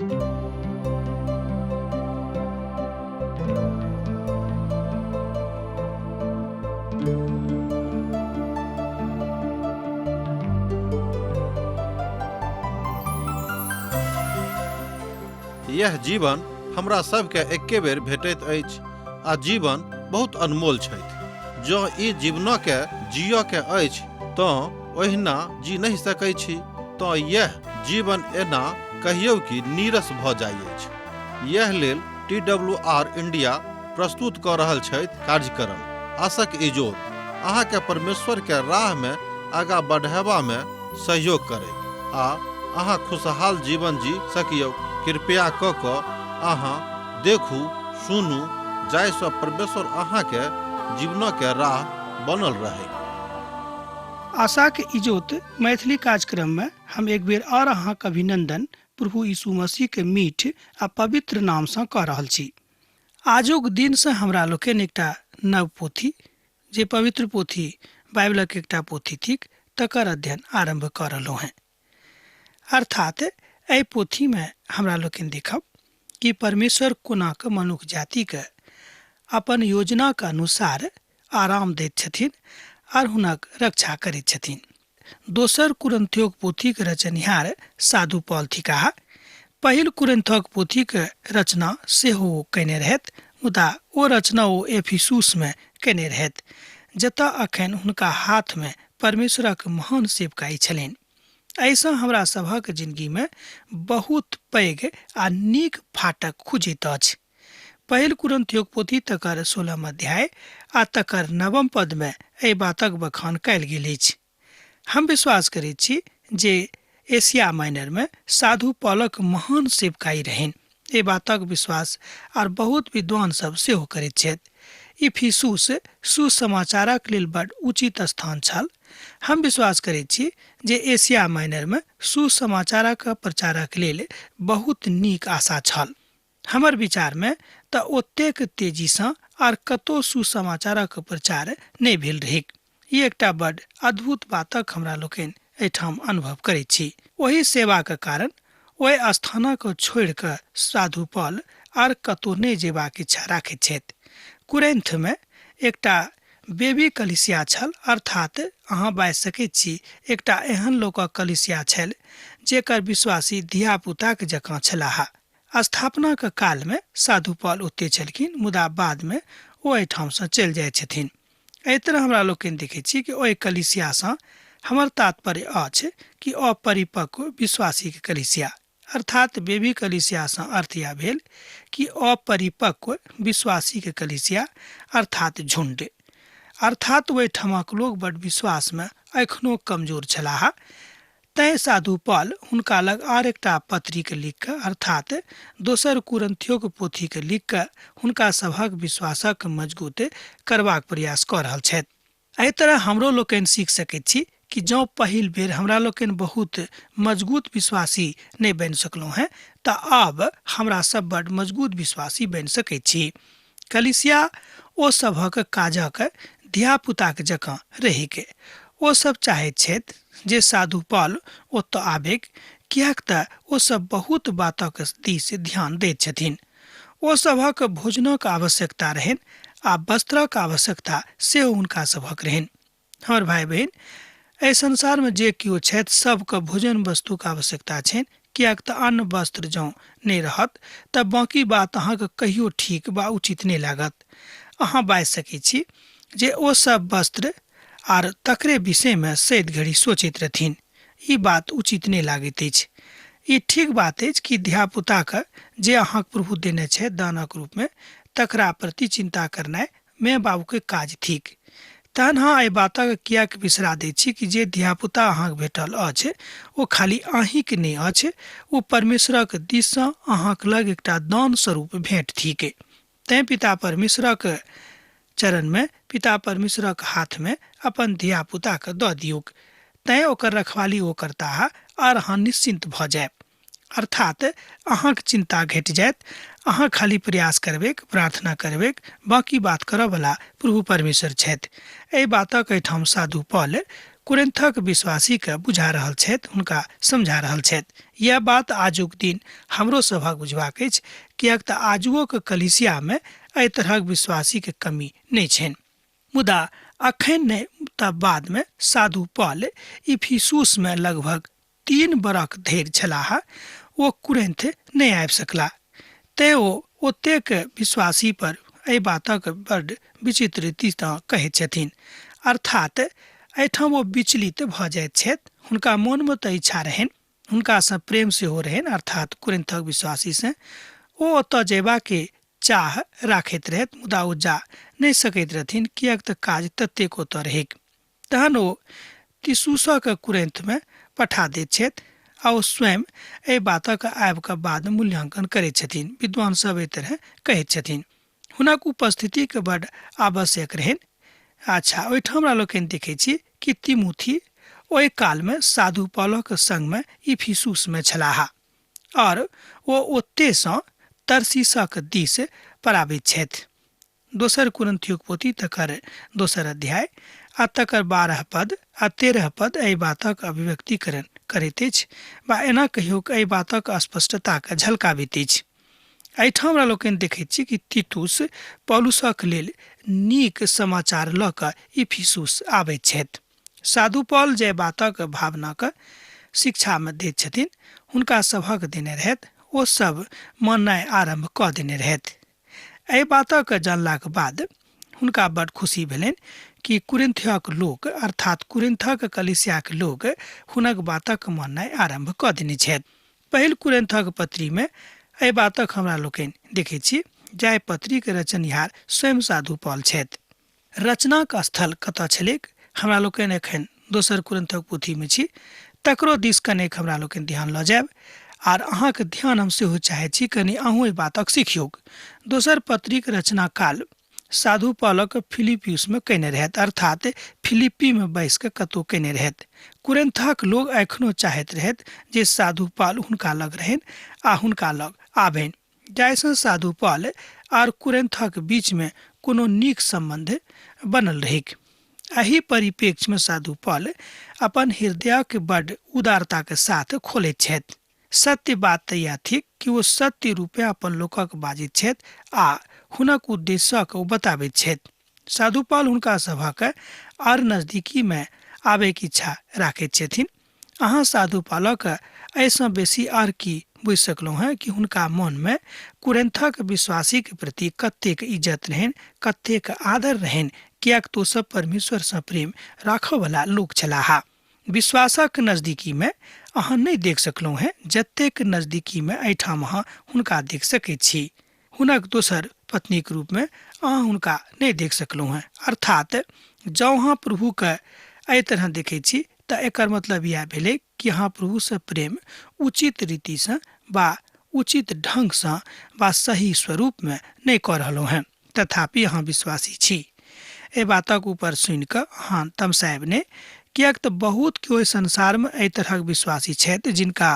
यह जीवन हमरा सबके एके बेर भेटैत अछि आ जीवन बहुत अनमोल छथि। जँ ई जीवनके जियऽ के अछि तँ ओहिना जी नहि सकै छी तँ यैह जीवन एना कहियौ कि नीरस भऽ जाइ अछि। यैह लेल टी डब्ल्यू आर इंडिया प्रस्तुत कऽ रहल छथि कार्यक्रम आशक इजोत अहाँके परमेश्वर के राह में आगा बढ़ेबा में सहयोग करैत आ अहाँ खुशहाल जीवन जी सकियौ। कृपया कऽ कऽ अहाँ देखू सुनू जाहिसँ परमेश्वर अहाँके जीवनके राह बनल रहै। आशाक इजोत मैथिली कार्यक्रम में हम एक बेर और अहाँक अभिनंदन प्रभु यीशु मसीह के मीठ आ पवित्र नाम सँ कऽ रहल छी। आजुक दिन सँ हमरा लोकनि एकटा नव पोथी, जे पवित्र पोथी बाइबलक एकटा पोथी थिक, तकर अध्ययन आरम्भ कऽ रहलहुँ हेँ। अर्थात एहि पोथी में हमरा लोकनि देखब कि परमेश्वर कोना कऽ मनुख जाति के अपन योजनाक अनुसार आराम दैत छथिन आर हुनक रक्षा करैत छथिन। दोसर कुरिन्थियोक पोथीक रचनिहार साधु पॉल थिकाह। पहिल कुरिन्थक पोथीक रचना सेहो ओ कयने रहथि, मुदा ओ रचना ओ एफिसुस मे कयने रहथि, जतऽ अखन हुनका हाथ मे परमेश्वरक महान सेवकाई छलनि। एहि सँ हमरा सभक जिनगी मे बहुत पैघ आ नीक फाटक खुजैत अछि। पहिल कुरिन्थियोक पोथी तकर सोलहम अध्याय आ तकर नवम पद मे एहि बातक बखान कयल गेल अछि। हम विश्वास करैत छी जे एशिया माइनर मे साधु पॉलक महान सेवकाई रहनि। एहि बातक विश्वास आर बहुत विद्वान सब सेहो करैत छथि। इफिसुस सुसमाचारक लेल बड उचित स्थान छल। हम विश्वास करैत छी जे एशिया माइनर मे सुसमाचारक प्रचारक लेल बहुत नीक आशा छल। हमर विचार मे तऽ ओतेक तेजी सँ आर कतौ सुसमाचारक प्रचार नहि भेल रहैक। ई एकटा बड अद्भुत बातक हमरा लोकनि एहिठाम अनुभव करैत छी। ओहि सेवाक कारण ओहि स्थानक छोड़ि कऽ साधु पॉल आर कतौ नहि जेबाक इच्छा राखैत छथि। कुरिन्थ मे एकटा बेबी कलीसिया छल, अर्थात अहाँ बाजि सकैत छी एकटा एहन लोकक कलीसिया छल जेकर विश्वासी धिया-पुताक जकाँ छलाह। स्थापनाक कालमे साधु पॉल ओतहि छलखिन, मुदा बादमे ओ एहिठामसँ चलि जाइत छथिन। एहि तरह हमरा लोकनि देखैत छी कि ओहि कलीसियासँ हमर तात्पर्य अछि कि अपरिपक्व विश्वासीक कलीसिया, अर्थात बेबी कलीसियासँ अर्थ इएह भेल कि अपरिपक्व विश्वासीक कलीसिया अर्थात झुण्ड। अर्थात ओहिठामक लोक बड विश्वासमे एखनो कमजोर छलाह। तैँ साधु पॉल हुनका लग आर एकटा पत्रीक लिख कऽ, अर्थात दोसर कुरिन्थियोक पोथीक लिख कऽ हुनका सभक विश्वासक मजगूत करबाक प्रयास कऽ रहल छथि। एहि तरह हमरो लोकनि सीख सकैत छी कि जँ पहिल बेर हमरा लोकनि बहुत मजगूत विश्वासी नहि बनि सकलहुँ हेँ तऽ आब हमरा सब बड मजगूत विश्वासी बनि सकैत छी। कलीसिया ओ सभक काजक धिया-पुताक जकाँ रहैक। ओ सभ चाहैत छथि जे साधु पॉल ओतऽ आबैक, किएक तऽ ओ सभ बहुत बातक दिस ध्यान दैत छथिन। ओ सभक भोजनक आवश्यकता रहनि आ वस्त्रक आवश्यकता सेहो हुनका सभक रहनि। हमर भाइ बहिन, एहि संसारमे जे केओ छथि सभके भोजन वस्तुक आवश्यकता छनि, किएक तऽ अन्न वस्त्र जँ नहि रहत तऽ बाँकी बात अहाँके कहियो ठीक वा उचित नहि लागत। अहाँ बाजि सकैत छी जे ओ सब वस्त्र आर तकरे विषयमे सैत घड़ी सोचैत रहथिन। ई बात उचित नहि लागैत अछि। ई ठीक बात अछि कि धियापुताके जे अहाँक प्रभु देने छथि दानक रूपमे तकरा प्रति चिन्ता करनाइ माय बाबूके काज थिक। तहन अहाँ एहि बातक किएक बिसरा दैत छी कि जे धियापुता अहाँक भेटल अछि ओ खाली अहींक नहि अछि, ओ परमेश्वरक दिस सँ अहाँक लग एकटा दान स्वरूप भेंट थिक। तेँ पिता परमेश्वरक चरण मे, पिता परमेश्वरक हाथ मे अपन धियापुता केँ दऽ दियौक। तेँ ओकर रखवाली ओ करताह आर अहाँ निश्चिन्त भऽ जायब। अर्थात अहाँक चिन्ता घटि जायत। अहाँ खाली प्रयास करबैक, प्रार्थना करबैक, बाँकी बात करऽ बला प्रभु परमेश्वर छथि। एहि बातक एहिठाम साधु पॉल कुरिन्थक विश्वासीके बुझा रहल छथि, हुनका समझा रहल छथि। यैह बात आजुक दिन हमरो सभक बुझबाक अछि, किएक तऽ आजुओक कलीसियामे एहि तरहक विश्वासीके कमी नहि छनि। मुदा अखन नहि तऽ बादमे साधु पॉल इफिसुसमे लगभग 3 बरख धरि छलाह, ओ कुरिन्थ नहि आबि सकलाह। तेँ ओ ओतेक विश्वासी पर एहि बातक बड्ड विचित्र रीतिसँ कहैत छथिन। अर्थात् एहिठाम ओ विचलित भऽ जाइत छथि। हुनका मोनमे तऽ इच्छा रहनि, हुनकासँ प्रेम सेहो रहनि, अर्थात् कुरिन्थक विश्वासीसँ। ओ ओतऽ जयबाके चाह राखैत रहथि, मुदा ओ जा नहि सकैत रहथिन, किएक तऽ काज ततेक ओतऽ रहैक। तहन ओ तीतुसकेँ कुरिन्थमे पठा दैत छथि आ ओ स्वयं एहि बातक आबि कऽ बाद मूल्यांकन करैत छथिन। विद्वान सभ एहि तरहेँ कहैत छथिन। हुनक उपस्थितिक बड्ड आवश्यक रहनि। अच्छा, ओहिठाम हमरा लोकनि देखैत छी कि तिमुथी ओहि कालमे साधु पौलक संगमे इफिसुसमे छलाह और ओ ओतएसँ तरसीसक दिस पड़ाबैत छथि। दोसर कुरिन्थियोक पोथी तकर दोसर अध्याय आ तकर 12 पद आ 13 पद एहि बातक अभिव्यक्तिकरण करैत अछि वा एना कहियौक एहि बातक स्पष्टताकेँ झलकाबैत अछि। एहिठाम हमरा लोकनि देखैत छी कि तीतुस पौलुसक लेल नीक समाचार लऽ कऽ इफिसुस आबैत छथि। साधु पौल जे बातक भावनाक शिक्षामे दैत छथिन हुनका सभक देने रहथि, ओ सभ माननाइ आरम्भ कऽ देने रहथि। एहि बातक जानलाक बाद हुनका बड खुशी भेलनि कि कुरिन्थक लोक अर्थात कुरिन्थक कलीसियाक लोक हुनक बातक माननाइ आरम्भ कऽ देने छथि। पहिल कुरिन्थक पत्रीमे एहि बातक हमरा लोकनि देखैत छी, जाहि पत्रीक रचनिहार स्वयं साधु पौल छथि। रचनाक स्थल कतऽ छलैक? हमरा लोकनि एखन दोसर कुरिन्थक पोथीमे छी, तकरो दिस कनेक हमरा लोकनि ध्यान लऽ जायब आर अहाँक ध्यान हम सेहो चाहैत छी कनि अहूँ एहि बातक सिखियौक। दोसर पत्रीक रचना काल साधु पौलक फिलिपियुसमे कयने रहथि, अर्थात फिलिप्पीमे बैस कऽ कतहु कयने रहथि। कुरिन्थक लोक एखनो चाहैत रहथि जे साधु पौल हुनका लग रहनि आ हुनका लग आबनि, जाहिसँ साधु पौल आर कुरिन्थक बीचमे कोनो नीक सम्बन्ध बनल रहैक। एहि परिप्रेक्ष्यमे साधु पौल अपन हृदयक बड्ड उदारताक साथ खोलैत छथि। सत्य बात तऽ इएह थिक कि ओ सत्य रूपेँ अपन लोकक बाजैत छथि आ हुनक उद्देश्यक ओ बताबैत छथि। साधु पौल हुनका सभक आर नजदीकीमे आबैक इच्छा राखैत छथिन। अहाँ साधु पौलक एहिसँ बेसी आर की बुझि सकलहुँ हेँ कि हुनका मनमे कुरिन्थक विश्वासीक प्रति कतेक इज्जत रहनि, कतेक आदर रहनि, किएक तऽ ओ सभ परमेश्वरसँ प्रेम राखऽवला लोक छलाह। विश्वासक नजदीकीमे अहाँ नहि देख सकलहुँ हेँ जतेक नजदीकीमे एहिठाम अहाँ हुनका देख सकैत छी। हुनक दोसर पत्नीक रूपमे अहाँ हुनका नहि देख सकलहुँ हेँ। अर्थात् जँ अहाँ प्रभुकेँ एहि तरह देखैत छी तऽ एकर मतलब इएह भेलै कि अहाँ प्रभुसँ प्रेम उचित रीतिसँ वा उचित ढंगसँ वा सही स्वरूपमे नहि कऽ रहलहुँ हेँ, तथापि अहाँ विश्वासी छी। एहि बातक ऊपर सुनि कऽ अहाँ तमसायब नहि, किएक तऽ बहुत केओ एहि संसारमे एहि तरहक विश्वासी छथि जिनका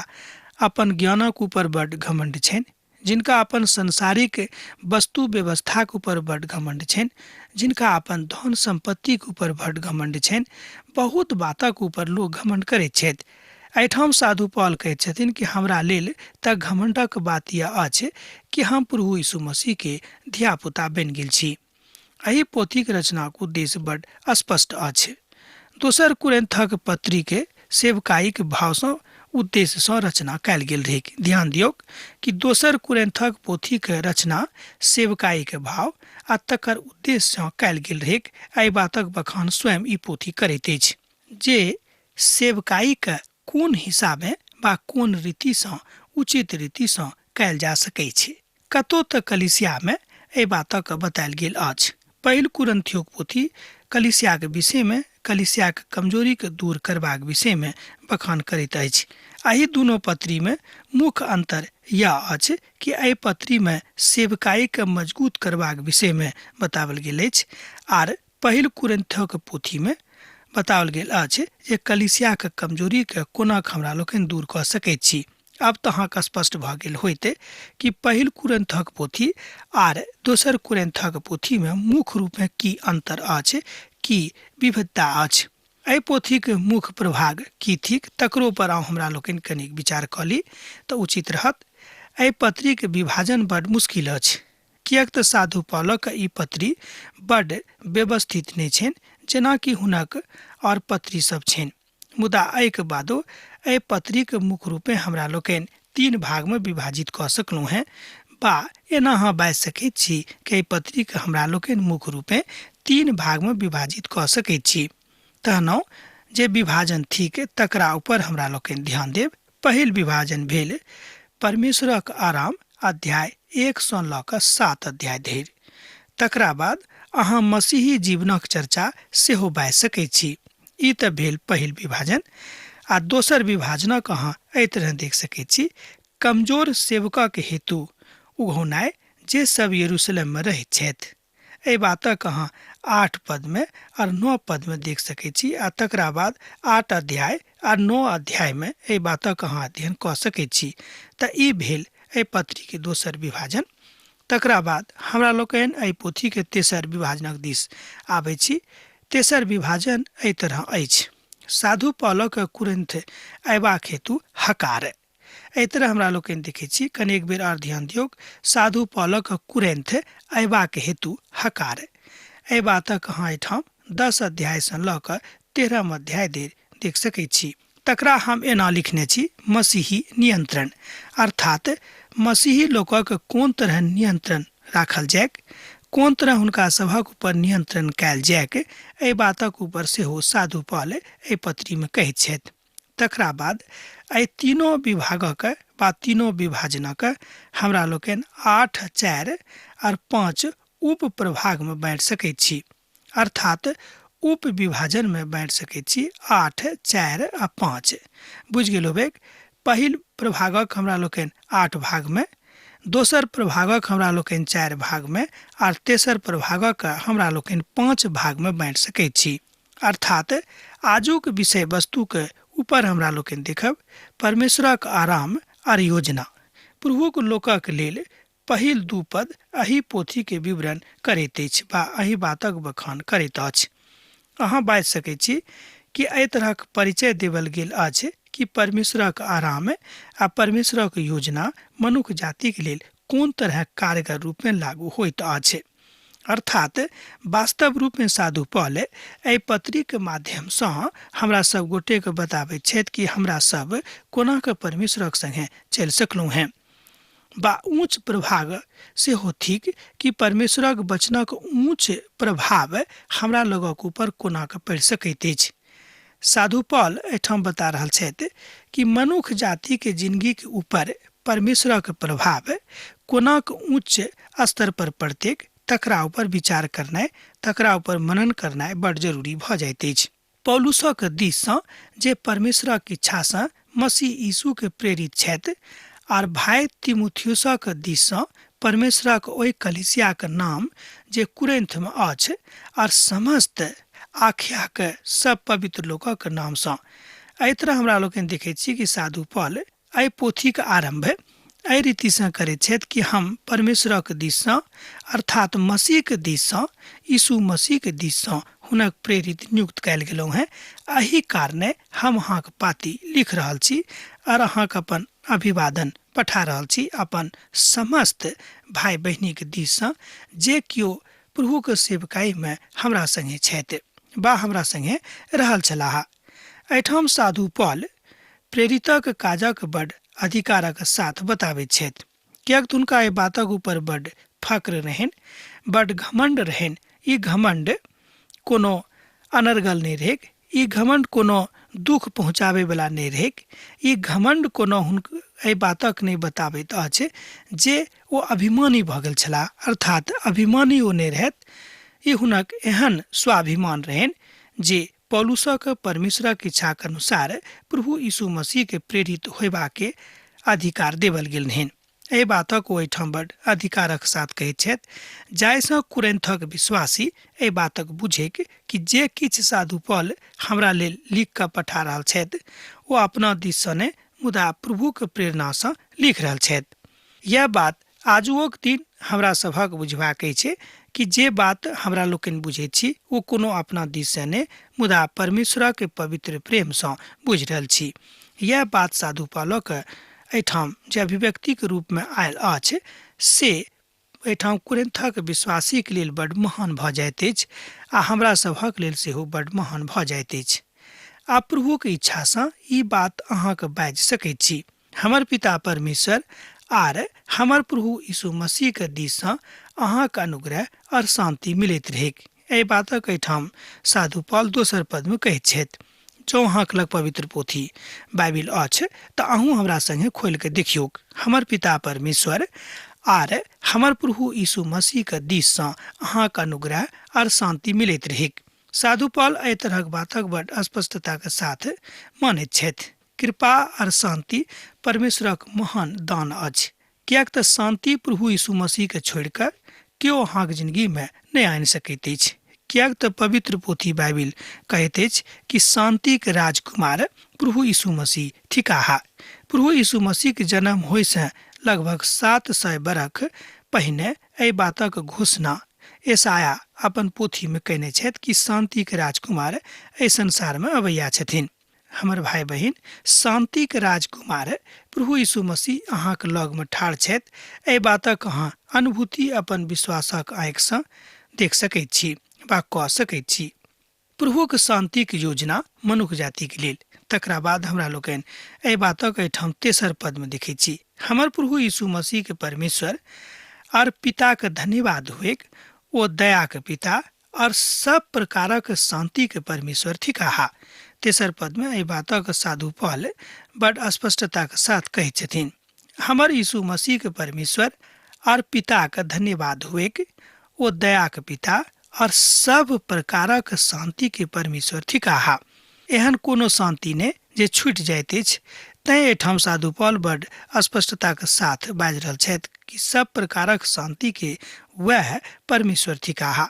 अपन ज्ञानक ऊपर बड्ड घमण्ड छनि, जिनका अपन सांसारिक वस्तु व्यवस्थाक ऊपर बड्ड घमण्ड छनि, जिनका अपन धन सम्पत्तिक ऊपर बड्ड घमण्ड छनि। बहुत बातक ऊपर लोक घमण्ड करैत छथि। एहिठाम साधु पॉल कहैत छथिन कि हमरा लेल तऽ घमण्डक बात यह अछि कि हम प्रभु यीशु मसीह के धियापुता बनि गेल छी। एहि पोथीक रचनाक उद्देश्य बड्ड स्पष्ट अछि। दोसर कुरिन्थक पत्रीके सेवकाईक भावसँ उद्देश्यसँ रचना कयल गेल रहैक। ध्यान दियौक कि दोसर कुरिन्थक पोथीक रचना सेवकाईक भाव आ तकर उद्देश्यसँ कयल गेल रहैक। एहि बातक बखान स्वयं ई पोथी करैत अछि जे सेवकाईक कोन हिसाबेँ वा कोन रीतिसँ उचित रीतिसँ कयल जा सकैछ। कतौ तऽ कलीसियामे एहि बातक बतायल गेल अछि। पहिल कुरिन्थियोक पोथी कलीसियाक विषयमे, कलीसियाक कमजोरीक दूर करबाक विषयमे बखान करैत अछि। एहि दुनू पत्रीमे मुख्य अन्तर यैह अछि कि एहि पत्रीमे सेवकाईके मजगूत करबाक विषयमे बताओल गेल अछि आर पहिल कुरिन्थियोक पोथीमे बताओल गेल अछि जे कलीसियाक कमजोरीके कोना हमरा लोकनि दूर कऽ सकैत छी। आब तऽ अहाँके स्पष्ट भऽ गेल होइत कि पहिल कुरिन्थक पोथी आर दोसर कुरिन्थक पोथीमे मुख्य रूपमे की अन्तर अछि, की विविधता अछि। एहि पोथीक मुख्य प्रभाग की थिक तकरो पर आउ हमरा लोकनि कनिक विचार कऽ ली तऽ उचित रहत। एहि पत्रीक विभाजन बड मुश्किल अछि, किएक तऽ साधु पौलक ई पत्री बड व्यवस्थित नहि छनि जेनाकि हुनक आओर पत्री सब छनि। मुदा एहिके बादो एहि पत्रीक मुख्य रूपे हमरा लोकनि 3 भागमे विभाजित कऽ सकलहुँ हेँ, बा एना अहाँ बाजि सकैत छी कि एहि पत्रीक हमरा लोकनि मुख्य रूपे 3 भागमे विभाजित कऽ सकैत छी। तहनो जे विभाजन थिक तकरा ऊपर हमरा लोकनि ध्यान देब। पहिल विभाजन भेल परमेश्वरक आराम, अध्याय 1 सँ लऽ कऽ 7 अध्याय धरि। तकरा बाद अहाँ मसीही जीवनक चर्चा सेहो बाजि सकैत छी। ई तऽ भेल पहिल विभाजन। आ दोसर विभाजनक अहाँ एहि तरह देख सकैत छी, कमजोर सेवकक हेतु उघौनाइ जे सब यरूशलेममे रहैत छथि। एहि बातक अहाँ 8 पदमे आओर 9 पदमे देख सकैत छी आ तकरा बाद 8 अध्याय आ 9 अध्यायमे एहि बातक अहाँ अध्ययन कऽ सकैत छी। तऽ ई भेल एहि पत्रीके दोसर विभाजन। तकरा बाद हमरा लोकनि एहि पोथीके तेसर विभाजनक दिस आबै छी। तेसर विभाजन एहि तरह अछि, साधु पौलक कुरिन्थ अयबाक हेतु हकार। एहि तरह हमरा लोकनि देखै छी, कनि एक बेर आओर ध्यान दियौक, साधु पौलक कुरिन्थ अयबाक हेतु हकार। एहि बातक अहाँ एहिठाम 10 अध्यायसँ लऽ कऽ 13 अध्याय धरि देख सकैत छी। तकरा हम एना लिखने छी, मसीही नियंत्रण, अर्थात मसीही लोकक कोन तरह नियंत्रण राखल जायक, कोन तरह हुनका सभक ऊपर नियंत्रण कयल जायक, एहि बातक ऊपर सेहो साधु पौल एहि पत्रीमे कहैत छथि। तकरा बाद एहि तीनो विभागक वा तीनो विभाजनक हमरा लोकनि 8, 4 आओर 5 उप प्रभागमे बाँटि सकैत छी, अर्थात उप विभाजनमे बाँटि सकैत छी 8, 4 आ 5। बुझि गेल होबेक। पहिल प्रभागक हमरा लोकनि 8 भागमे, दोसर प्रभागक हमरा लोकनि 4 भागमे आर तेसर प्रभागक हमरा लोकनि 5 भागमे बाँटि सकैत छी। अर्थात आजुक विषय वस्तुके ऊपर हमरा लोकनि देखब परमेश्वरक आराम आर योजना। प्रभुक लोकक लेल पहिल 2 पद एहि पोथीके विवरण करैत अछि वा एहि बातक बखान करैत अछि। अहाँ बाजि सकैत छी कि एहि तरहक परिचय देवल गेल अछि कि परमेश्वरक आराम आ परमेश्वरक योजना मनुख जातिक लेल कोन तरह कारगर रूपमे लागू होइत अछि। अर्थात वास्तव रूपमे साधु पौल एहि पत्रीक माध्यमसँ हमरा सब गोटेके बताबैत छथि कि हमरा सब कोना कऽ परमेश्वरक संगे चलि सकलहुँ हेँ। बा ऊँच प्रभाग सेहो थिक कि परमेश्वरक वचनक ऊँच प्रभाव हमरा लोगक ऊपर कोना कऽ पड़ि सकैत अछि। साधु पौल एहिठाम बता रहल छथि कि मनुख जातिके जिंदगीके ऊपर परमेश्वरक प्रभाव कोना कऽ ऊँच स्तर पर पड़तैक तकरा ऊपर विचार करनाइ, तकरा ऊपर मनन करनाइ बड जरूरी भऽ जाइत अछि। पौलुसक दिससँ जे परमेश्वरक इच्छासँ मसीह यीशुके प्रेरित छथि आर भाई तिमुथियुसक दिससँ परमेश्वरक ओहि कलीसियाक नाम जे कुरिन्थमे अछि आर समस्त आख्याक सब पवित्र लोकक नामसँ। एहि तरह हमरा लोकनि देखैत छी कि साधु पौल एहि पोथीक आरम्भ एहि रीतिसँ करैत छथि कि हम परमेश्वरक दिससँ अर्थात मसीहक दिससँ, यीशु मसीहक दिससँ हुनक प्रेरित नियुक्त कयल गेलहुँ हेँ। एहि कारणे हम अहाँक पाती लिख रहल छी आओर अहाँक अपन अभिवादन पठा रहल छी अपन समस्त भाई बहिनीक दिससँ जे केओ प्रभुक सेवकाईमे हमरा संगे छथि वा हमरा संगे रहल छलाह। एहिठाम साधु पौल प्रेरितक काजक बड अधिकारक साथ बताबैत छथि, किएक तऽ हुनका एहि बातक ऊपर बड फक्र रहनि, बड घमंड रहनि। ई घमंड कोनो अनर्गल नहि रहैक, ई घमंड कोनो दुख पहुँचाबैवला नहि रहैक, ई घमंड कोनो हुनक एहि बातक नहि बताबैत अछि जे ओ अभिमानी भऽ गेल छलाह, अर्थात अभिमानी ओ नहि रहथि। ई हुनक एहन स्वाभिमान रहनि जे पौलुसक परमेश्वरक इच्छाक अनुसार प्रभु यीशु मसीहके प्रेरित होयबाके अधिकार देवल गेल रहनि। एहि बातक ओ एहिठाम बड अधिकारक साथ कहैत छथि, जाहिसँ कुरिन्थक विश्वासी एहि बातक बुझैक कि जे किछु साधु पौल हमरा लेल लिख कऽ पठा रहल छथि ओ अपना दिससँ नहि मुदा प्रभुक प्रेरणासँ लिख रहल छथि। यैह बात आजुओक दिन हमरा सभक बुझबाक अछि कि जे बात हमरा लोकनि बुझैत छी ओ कोनो अपना दिससँ नहि, मुदा परमेश्वरक पवित्र प्रेमसँ बुझि रहल छी। यैह बात साधु पालक एहिठाम जे अभिव्यक्तिक रूपमे आयल अछि से एहिठाम कुरिन्थक विश्वासीक लेल बड महान भऽ जाइत अछि आ हमरा सभक लेल सेहो बड महान भऽ जाइत अछि। आ प्रभुक इच्छासँ ई बात अहाँके बाजि सकैत छी। हमर पिता परमेश्वर आर हमर प्रभु यीशु मसीहके दिससँ अहाँके अनुग्रह और शान्ति मिलैत रहैक। एहि बातक एहिठाम साधु पॉल दोसर पदमे कहैत छथि। जँ अहाँके लग पवित्र पोथी बाइबिल अछि तऽ अहूँ हमरा संगे खोलि कऽ देखियौक। हमर पिता परमेश्वर आर हमर प्रभु यीशु मसीहके दिससँ अहाँके अनुग्रह आर शान्ति मिलैत रहैक। साधु पॉल एहि तरहक बातक बड स्पष्टताक साथ मानैत छथि। कृपा आर शान्ति परमेश्वरक महान दान अछि, किएक तऽ शान्ति प्रभु यीशु मसीहके छोड़ि कऽ केओ अहाँक जिनगीमे नहि आनि सकैत अछि। किएक तऽ पवित्र पोथी बाइबिल कहैत अछि कि शान्तिक राजकुमार प्रभु यीशु मसीह थिकाह। प्रभु यीशु मसीहक जन्म होइसँ लगभग 700 बरख पहिने एहि बातक घोषणा एसाया अपन पोथीमे कयने छथि कि शान्तिक राजकुमार एहि संसारमे अबैया छथिन। हमर भाय बहिन, शान्तिक राजकुमार प्रभु यीशु मसीह अहाँक लगमे ठाढ़ छथि। एहि बातक अहाँ अनुभूति अपन विश्वासक आँखिसँ देख सकैत छी वा कऽ सकैत छी। प्रभुक शान्तिक योजना मनुख जातिक लेल। तकरा बाद हमरा लोकनि एहि बातक एहिठाम तेसर पदमे देखैत छी। हमर प्रभु यीशु मसीहके परमेश्वर आर पिताके धन्यवाद होइक, ओ दयाके पिता और सब प्रकारक शान्तिके परमेश्वर थिकाह। तेसर पदमे एहि बातक साधु पॉल बड स्पष्टताक साथ कहैत छथिन, हमर यीशु मसीहके परमेश्वर और पिताके धन्यवाद हुएक, ओ दयाके पिता और सब प्रकारक शान्तिके परमेश्वर थिकाह। एहन कोनो शान्ति नहि जे छूटि जाइत अछि। तैँ एहिठाम साधु पॉल बड स्पष्टताक साथ बाजि रहल छथि कि सब प्रकारक शान्तिके वएह परमेश्वर थिकाह।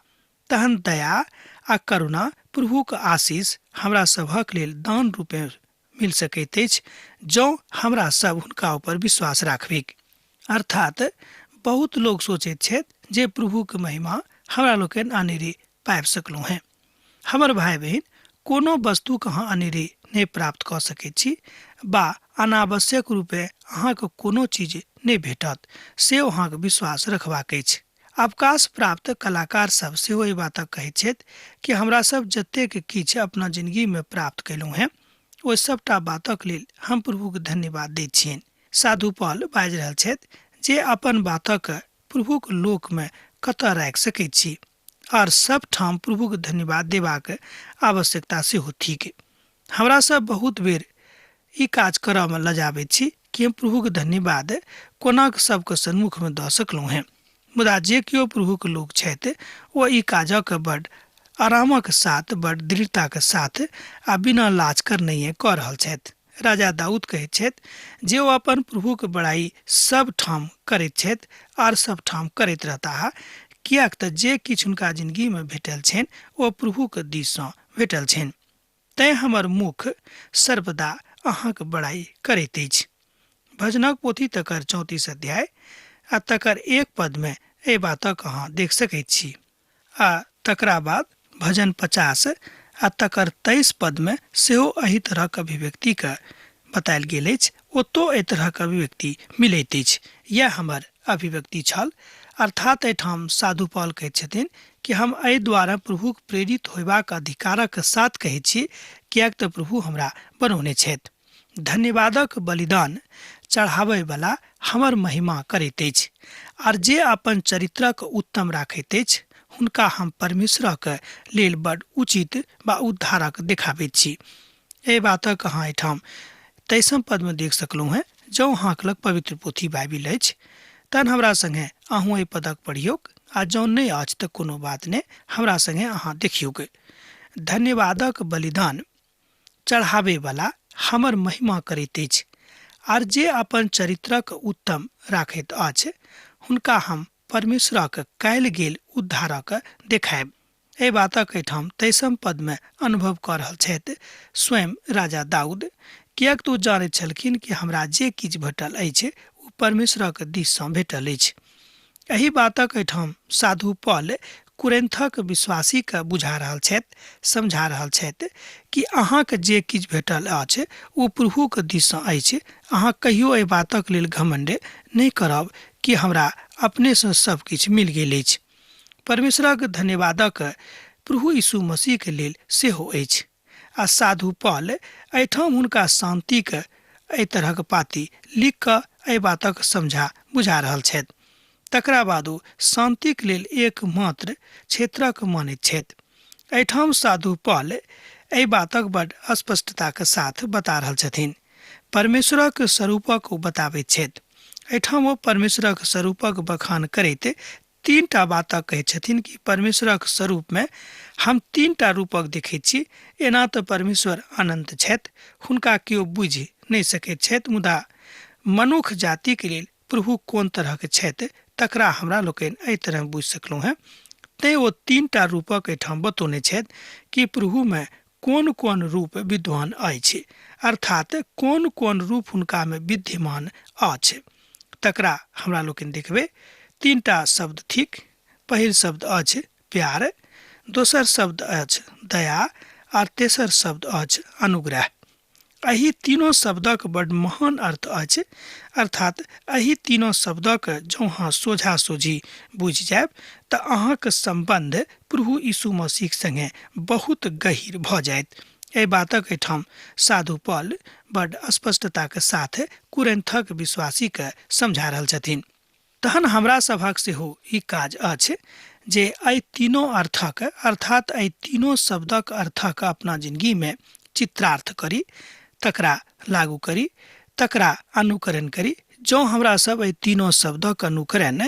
तहन दया आ करुणा प्रभुक आशीष हमरा सभक लेल दान रूपे मिल सकैत अछि जँ हमरा सब हुनका ऊपर विश्वास राखबिक। अर्थात बहुत लोग सोचैत छथि जे प्रभुक महिमा हमरा लोकनि अनेरे पाबि सकलहुँ हेँ। हमर भाय बहिन, कोनो वस्तुक अहाँ अनेरे नहि प्राप्त कऽ सकैत छी वा अनावश्यक रूपे अहाँके कोनो चीज नहि भेटत, से अहाँके विश्वास रखबाक अछि। अवकाश प्राप्त कलाकार सब सेहो एहि बातक कहैत छथि कि हमरा सब जतेक किछु अपना जिनगीमे प्राप्त कयलहुँ हेँ ओहि सबटा बातक लेल हम प्रभुके धन्यवाद दैत छियनि। साधु पॉल बाजि रहल छथि जे अपन बातक प्रभुक लोकमे कतऽ राखि सकैत छी आर सब ठाम प्रभुक धन्यवाद देबाक आवश्यकता सेहो थिक। हमरा सब बहुत बेर ई काज करऽमे लजाबैत छी कि हम प्रभुक धन्यवाद कोना कऽ सबके सन्मुखमे दऽ सकलहुँ हेँ, मुदा जे केओ प्रभुक लोक छथि ओ ई काजक बड आरामक साथ, बड दृढ़ताक साथ आ बिना लाज करनैये कऽ रहल छथि। राजा दाऊद कहैत छथि जे ओ अपन प्रभुक बड़ाई सब ठाम करैत छथि आर सब ठाम करैत रहताह, किएक तऽ जे किछु हुनका जिनगीमे भेटल छनि ओ प्रभुक दिससँ भेटल छनि। तैँ हमर मुख सर्वदा अहाँक बड़ाई करैत अछि। भजनक पोथी तकर 34 अध्याय आ तकर 1 पदमे एहि बातक अहाँ देख सकैत छी। आ तकरा बाद भजन 50 आ तकर 23 पदमे सेहो एहि तरहक अभिव्यक्तिके बतायल गेल अछि। ओतौ एहि तरहक अभिव्यक्ति मिलैत अछि। यैह हमर अभिव्यक्ति छल। अर्थात एहिठाम साधु पॉल कहैत छथिन कि हम एहि द्वारा प्रभुक प्रेरित होयबाक अधिकारक साथ कहैत छी, किएक तऽ प्रभु हमरा बनौने छथि। धन्यवादक बलिदान चढ़ाबयवला हमर महिमा करैत अछि आर जे अपन चरित्रक उत्तम राखैत अछि हुनका हम परमेश्वरक लेल बड उचित वा उद्धारक देखाबैत छी। एहि बातक अहाँ एहिठाम 23 पदमे देख सकलहुँ हेँ। जँ अहाँक लग पवित्र पोथी बाइबिल अछि तहन हमरा संगे अहूँ एहि पदक पढ़ियौक आ जँ नहि अछि तऽ कोनो बात नहि, हमरा संगे अहाँ देखियौक। धन्यवादक बलिदान चढ़ाबयवला हमर महिमा करैत अछि आर जे अपन चरित्रक उत्तम राखैत अछि हुनका हम परमेश्वरक कयल गेल उद्धारक देखायब। एहि बातक एहिठाम 23 पदमे अनुभव कऽ रहल छथि स्वयं राजा दाऊद, किएक तऽ ओ जानैत छलखिन कि हमरा जे किछु भेटल अछि ओ परमेश्वरक दिससँ भेटल अछि। एहि बातक एहिठाम साधु पॉल कुरिन्थक विश्वासीके बुझा रहल छथि, समझा रहल छथि कि अहाँके जे किछु भेटल अछि ओ प्रभुके दिससँ अछि। अहाँ कहियो एहि बातक लेल घमण्ड नहि करब कि हमरा अपनेसँ सब किछु मिल गेल अछि। परमेश्वरक धन्यवादक प्रभु यीशु मसीहके लेल सेहो अछि। आ साधु पॉल एहिठाम हुनका शान्तिक एहि तरहक पाती लिख कऽ एहि बातक समझा बुझा रहल छथि। तकरा बाद ओ शान्तिक लेल एकमात्र क्षेत्रक मानैत छथि। एहिठाम साधु पॉल एहि बातक बड स्पष्टताक साथ बता रहल छथिन। परमेश्वरक स्वरूपक ओ बताबैत छथि। एहिठाम ओ परमेश्वरक स्वरूपक बखान करैत तीनटा बातक कहैत छथिन कि परमेश्वरक स्वरूपमे हम तीनटा रूपक देखैत छी। एना तऽ परमेश्वर अनन्त छथि, हुनका केओ बुझि नहि सकैत छथि, मुदा मनुख जातिके लेल प्रभु कोन तरहक छथि तकरा हमरा लोकनि एहि तरह बुझि सकलहुँ हेँ। तैँ ओ तीनटा रूपक एहिठाम बतौने छथि कि प्रभुमे कोन कोन रूप विद्वान अछि, अर्थात कोन कोन रूप हुनकामे विद्यमान अछि, तकरा हमरा लोकनि देखबै। तीनटा शब्द थिक। पहिल शब्द अछि प्यार, दोसर शब्द अछि दया आर तेसर शब्द अछि अनुग्रह। एहि तीनों शब्दक बड महान अर्थ अछि, अर्थात एहि तीनों शब्दक जँ अहाँ सोझा सोझी बुझि जायब तऽ अहाँक सम्बन्ध प्रभु यीशु मसीह संगे बहुत गहीर भऽ जायत। एहि बातक एहिठाम साधु पॉल बड स्पष्टताक साथ कुरिन्थक विश्वासीके समझा रहल छथिन। तहन हमरा सभक सेहो ई काज अछि जे एहि तीनों अर्थक, अर्थात एहि तीनों शब्दक अर्थक अपना जिंदगीमे चित्रार्थ करी, तकरा लागू करी, तकरा अनुकरण करी। जँ हमरा सब एहि तीनों शब्दक अनुकरण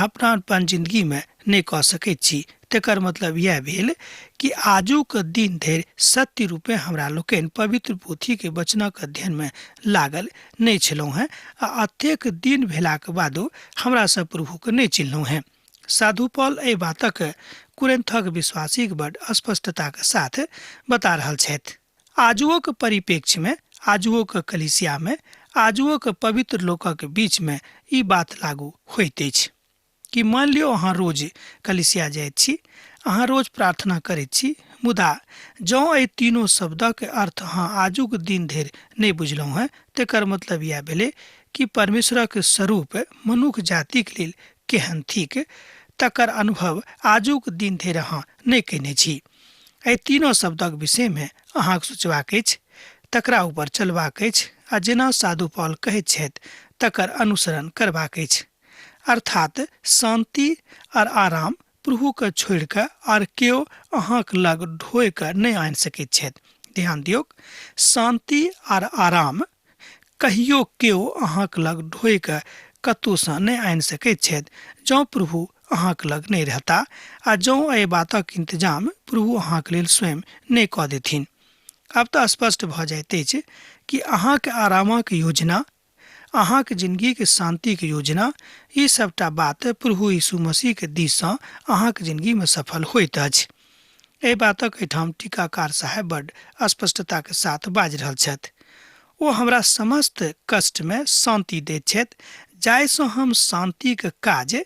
अपना अपन जिंदगीमे नहि कऽ सकैत छी तकर मतलब इएह भेल कि आजुक दिन धरि सत्य रूपे हमरा लोकनि पवित्र पोथीके वचनक अध्ययनमे लागल नहि छलहुँ हेँ आ अतेक दिन भेलाक बादो हमरा सब प्रभुके नहि चिन्हलहुँ हेँ। साधु पॉल एहि बातक कुरिन्थक विश्वासीक बड स्पष्टताक साथ बता रहल छथि। आजुओक परिप्रेक्ष्यमे, आजुओक कलीसियामे, आजुओक पवित्र लोकक बीचमे ई बात लागू होइत अछि कि मान लियौ अहाँ रोज कलीसिया जाइत छी, अहाँ रोज प्रार्थना करैत छी, मुदा जँ एहि तीनों शब्दक अर्थ अहाँ आजुक दिन धरि नहि बुझलहुँ हेँ तकर मतलब इएह भेलै कि परमेश्वरक स्वरूप मनुख जातिक लेल केहन थिक तकर अनुभव आजुक दिन धरि अहाँ नहि कयने छी। एहि तीनों शब्दक विषयमे अहाँक सोचबाक अछि, तकरा ऊपर चलबाक अछि आ जेना साधु पॉल कहैत छथि तकर अनुसरण करबाक अछि। अर्थात शान्ति आर आराम प्रभुके छोड़ि कऽ आर केओ अहाँक लग ढोइ कऽ नहि आनि सकैत छथि। ध्यान दियौक, शान्ति आर आराम कहियो केओ अहाँक लग ढोइ कऽ कतहुसँ नहि आनि सकैत छथि जँ प्रभु अहाँक लग नहि रहता आ जँ एहि बातक इंतजाम प्रभु अहाँक लेल स्वयं नहि कऽ देथिन। आब तऽ स्पष्ट भऽ जाइत अछि कि अहाँक आरामक योजना, अहाँक जिनगीक शान्तिक योजना, ई सबटा बात प्रभु यीशु मसीहक दिससँ अहाँक जिनगीमे सफल होइत अछि। एहि बातक एहिठाम टीकाकार साहेब बड स्पष्टताक साथ बाजि रहल छथि। ओ हमरा समस्त कष्टमे शान्ति दैत छथि, जाहिसँ हम शान्तिक काज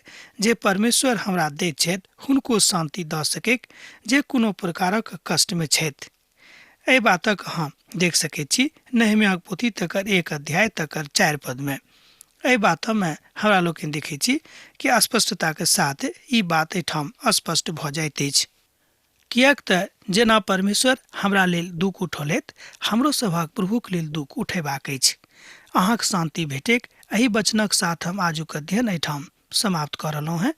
जे परमेश्वर हमरा दैत छथि हुनको शान्ति दऽ सकैक जे कोनो प्रकारक कष्टमे छथि। एहि बातक अहाँ देख सकैत छी नहेम्याहक पोथी तकर 1 अध्याय तकर 4 पदमे। एहि बातमे हमरा लोकनि देखैत छी कि स्पष्टताक साथ ई बात एहिठाम स्पष्ट भऽ जाइत अछि। किएक तऽ जेना परमेश्वर हमरा लेल दुःख उठौलथि, हमरो सभक प्रभुक लेल दुःख उठेबाक अछि। अहाँक शान्ति भेटैक एहि वचनक साथ हम आजुक अध्ययन एहिठाम समाप्त कऽ रहलहुँ हेँ।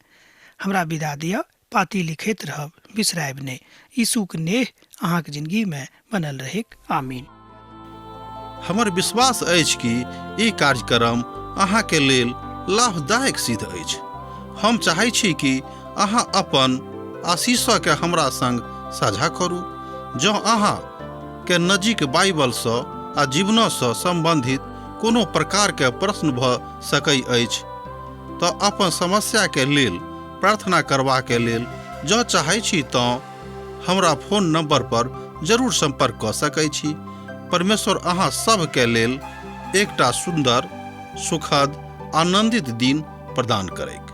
हमरा विदा दिअ, पाती लिखैत रहब, बिसरायब नहि। यीशुक नेह अहाँक जिंदगीमे बनल रहैक। आमीन। हमर विश्वास अछि कि ई कार्यक्रम अहाँके लेल लाभदायक सिद्ध अछि। हम चाहै छी कि अहाँ अपन आशीषके हमरा संग साझा करू। जँ अहाँ के नजीक बाइबलसँ आ जीवनसँ सम्बन्धित कोनो प्रकारके प्रश्न भऽ सकै अछि तऽ अपन समस्याके लेल प्रार्थना करबाके लेल जँ चाहै छी तँ हमरा फोन नंबर पर जरूर संपर्क कऽ सकै छी। परमेश्वर अहाँ सभके लेल एकटा सुन्दर, सुखद, आनंदित दिन प्रदान करैक।